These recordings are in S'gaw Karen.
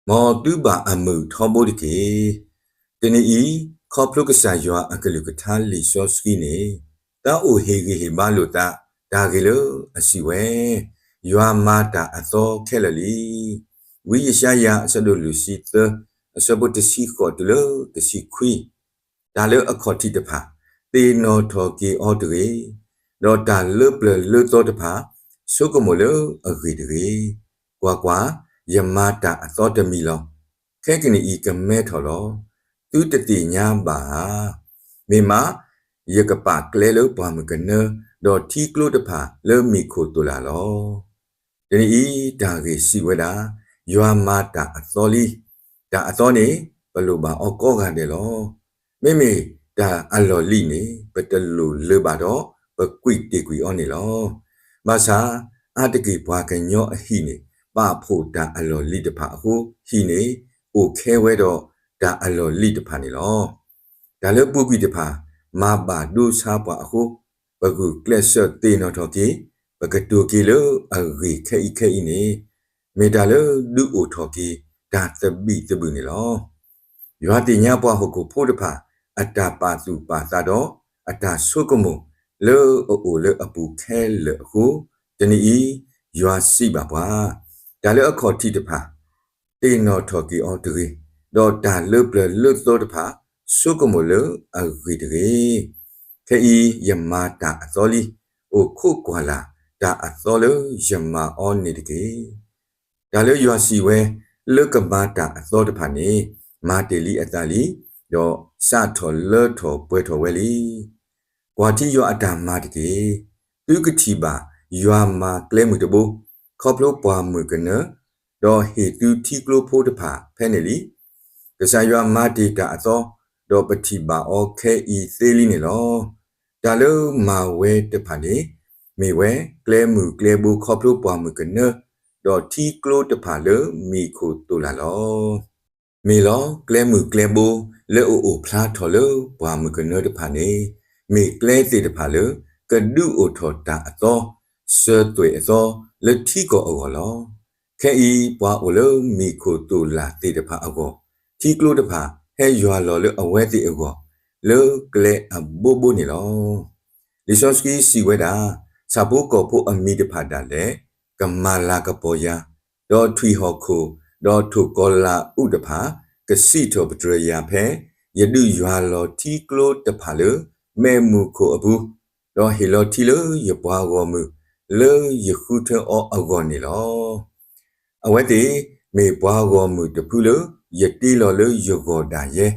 မ်သုဘၣ်အမုာ်ထီဘိတက့ၢ်. တနံၤအံၤ, ခီဖျိကစၢ်ယွၤအကလုၢ်ကထါလံာ်စီဆှံန့ၣ်, သးအိၣ်ဟ့ၣ်ဂံၢ်ဟ့ၣ်ဘါလိာ်သး တၢ်ဂ့ၢ်လၢအစံးဝဲ, ယွၤမၤတၢ်အသီခဲလၢာ်လံ. ဝံယၡါယၤအဆၢဒိၣ်လွံၢ်ဆံသၢ, အဆၢဖိတဆံဃိးတုၤလၢတဆံခွံ, တၢ်လၢအခီၣ်ထံးတဖၣ်, သ့ၣ်နီၣ်ထီၣ်က့ၤအီၤတဂ့ၤ, ဒီးတၢ်လၢပျၢၤလၢသီတဖၣ်, ဆိကမိၣ်လၢအဂ့ၢ်တဂ့ၤ. ကွၢ်ကွၢ်, ယမၤတၢ်အသီတမံၤလီၤ. ခဲကနံၣ်အံၤကမဲထီၣ်လီၤ. သုတသ့ၣ်ညါဘၣ်ဧါ. မ့ၢ်မး, ယကပာ်ကျဲလၢပှၢ်မုၢ်ကနၢ, ဒီးထံကျိတဖၣ်လၢမ့ၢ်ခိၣ်သိၣ်လၢ်လီၤ. တနံၤအံၤတၢ်ဂ့ၢ်စံးဝဲဒၣ်, ယွၤမၤတၢ်အသီလံ. တၢ်အသီန့ၣ် ပလိၣ်ဘၣ်အီၤကိးဂၤဒဲးလီၤ. မ့မ့ၢ်တၢ်အလီၢ်လံၤန့ၣ် ပတလိၣ်လၢၤဘၣ်ဒီး ပကွံာ်တ့ၢ်ကွံာ်အီၤန့ၣ်လီၤ. ဘၣ်ဆၣ်, အါတက့ၢ်ပှၤကညီအဟံၣ်န့ၣ် ပာ်ဖှိၣ်တၢ်အလီၢ်လံၤတဖၣ်အဃိ, ဟံၣ်န့ၣ်အိၣ်ခဲဝဲဒီးတၢ်အလီၢ်လံၤတဖၣ်န့ၣ်လီၤ. တၢ်လၢပူၤကွံာ်တဖၣ် မၤဘၣ်ဒိဆါပှၤအဃိ, ပဂုာ်ကျဲးစၢးသ့ၣ်နီၣ်ထီၣ်က့ၤ, ပကတိၤက့ၤလၢအဂ့ၢ်ခဲအံၤခဲအံၤန့ၣ်, မ့ၢ်တၢ်လၢဒုးအိၣ်ထီၣ်က့ၤတၢ်သဘံၣ်သဘုၣ်န့ၣ်လီၤ. ယွၤသ့ၣ်ညါပှၤဟီၣ်ခိၣ်ဖိတဖၣ် အတၢ်ပာ်သူၣ်ပာ်သးဒီးအတၢ်ဆိကမိၣ်လၢအအိၣ်လၢအပူၤခဲလၢာ်အဃိ, တနံၤအံၤယွၤစံးဘၣ်ပှၤ, တၢ်လၢအခီၣ်ထံးတဖၣ် သ့ၣ်နီၣ်ထီၣ်က့ၤအီၤတဂ့ၤ, ဒီးတၢ်လၢပျၢၤလၢသီတဖၣ် ဆိကမိၣ်လၢအဂ့ၢ်တဂ့ၤ. ခဲအံၤယမၤတၢ်အသီလံ. အိၣ်ခိးကွၢ်လၢ်, တၢ်အသီလၢယမၤအီၤန့ၣ်တက့ၢ်. တၢ်လၢယွၤစံးဝဲလၢကမၤတၢ်အသီတဖၣ်န့ၣ်, မၤတ့ၢ်လံအသးလံ, ဒီးစးထီၣ်လၢထီၣ်ပှဲၤထီၣ်ဝဲလံ. ကွၢ်ထံယွၤအတၢ်မၤတက့ၢ်. သုကထံၣ်ဘၣ်ယွၤမၤကျဲမုၢ်တဘိ, ခီဖျိပှၢ်မုၢ်ကနၢ, ဒီးဟ့ၣ်သုထံကျိဖိတဖၣ်ဖဲန့ၣ်လံ. ကစၢ်ယွၤမၤတ့ၢ်တၢ်အသီ, ဒီးပထံၣ်ဘၣ်အီၤခဲအံၤသ့လံန့ၣ်လီၤ. တၢ်လၢမၤဝဲတဖၣ်န့ၣ်, မ့ၢ်ဝဲကျဲမုၢ်ကျဲဘိခီဖျိပှၢ်မုၢ်ကနၢ, ဒီးထံကျိတဖၣ်လၢမ့ၢ်ခိၣ်သိၣ်လၢ်လီၤ. မ့ၢ်လီၤ, ကျဲမုၢ်ကျဲဘိလၢအအိၣ်ဖျါထီၣ်လၢပှၢ်မုၢ်ကနၢတဖၣ်န့ၣ်, မ့ၢ်ကျဲသ့ၣ်တဖၣ်လၢကဒုးအိၣ်ထီၣ်တၢ်အသီ, စၢၤသွဲၣ်အသီလၢထံကီၢ်အဂီၢ်လီၤ. ခဲအံၤပှၤအိၣ်လၢမ့ၢ်ခိၣ်သိၣ်လၢ်သ့ၣ်တဖၣ်အဂီၢ်, ထံကျိတဖၣ်ဟဲယွၤလီၤလၢအဝဲသ့ၣ်အဂီၢ်, လၢကျဲအဘိဘိန့ၣ်လီၤ. လံာ်စီဆှံစံးဝဲဒၣ်, ဆၣ်ဖိကီၢ်ဖိအမံၤတဖၣ်ဒၣ်လဲာ် ကမၤလၤကပီၤယၤ, ဒီးထွံၣ်ဟီၣ်ခိၣ်, ဒီးထိၣ်ကီၤလၤအူးတဖၣ် ကစံးထီၣ်ပတြၢၤယၤဖဲ, ယဒုးယွၤလီၤထံကျိတဖၣ်လၢမဲးမုၢ်ခိၣ်အပူၤ, ဒီးဟ့ၣ်လီၤထံလၢယပှၤဂီၢ်မုၢ်လၢယဃုထၢအီၤအဂီၢ်န့ၣ်လီၤ. အဝဲသ့ၣ်မ့ၢ်ပှၤဂီၢ်မုၢ်တဖုလၢယတ့လီၤလၢယဂီၢ်ဒၣ်ယဲ,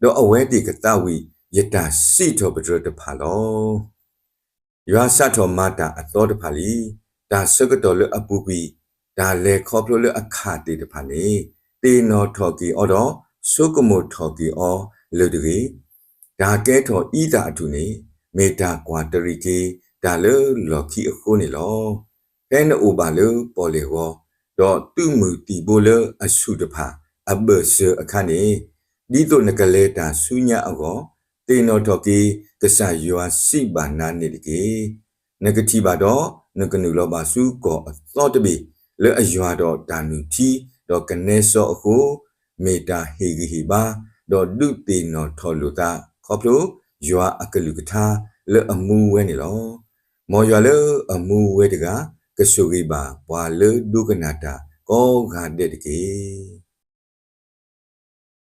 ဒီးအဝဲသ့ၣ်ကသးဝံၣ်ယတၢ်စံးထီၣ်ပတြၢၤတဖၣ်လီၤ. ယွၤစးထီၣ်မၤတၢ်အသီတဖၣ်လံ. တၢ်ဆၢကတီၢ်လၢအပူၤကွံာ်, တၢ်လဲၤခီဖျိလၢအခၣ်သ့ၣ်တဖၣ်န့ၣ်, သ့ၣ်နီၣ်ထီၣ်က့ၤအီၤဒီးဆိကမိၣ်ထီၣ်က့ၤအီၤလၢာ်တဂ့ၤ. တၢ်ကဲထီၣ်အံသၣ်အထူၣ်န့ၣ်, မ့ၢ်တၢ်ကွၢ်တရံးက့ၤတၢ်လၢလီၢ်ခံအဃိန့ၣ်လီၤ. ဖဲနအိၣ်ဘၣ်လၢပီၣ်လဲၣ်ဂီၤ, ဒီးသုးမုၢ်သံၣ်ဘိလၢအဆူၣ်တဖၣ်အဘၢၣ်စၢၤအခါန့ၣ်, ဒ်သိးနကလဲၤတၢ်ဆူညါအဂီၢ်, သ့ၣ်နီၣ်ထီၣ်က့ၤကစၢ်ယွၤစံးဘၣ်နၤန့ၣ်တက့ၢ်. နကထံၣ်ဘၣ်ဒီး နကနုာ်လီၤဘၣ်ဆူကီၢ်အသီတဘ့ၣ် လၢအယွၤဒီးတၢ်နုၢ်ထံဒီးကနဲစီအဃိ, မ့ၢ်တၢ်ဟ့ၣ်ဂံၢ်ဟ့ၣ်ဘါ, ဒီးဒုးသ့ၣ်နီၣ်ထီၣ်လိာ်သး ခီဖျိယွၤအကလုၢ်ကထါလၢအမူဝဲန့ၣ်လီၤ. မ်ယွၤလၢအမူဝဲတဂၤ ကဆိၣ်ဂ့ၤဘၣ်ပှၤလၢဒိကနၣ်တၢ်ကိးဂၤဒဲးတက့ၢ်.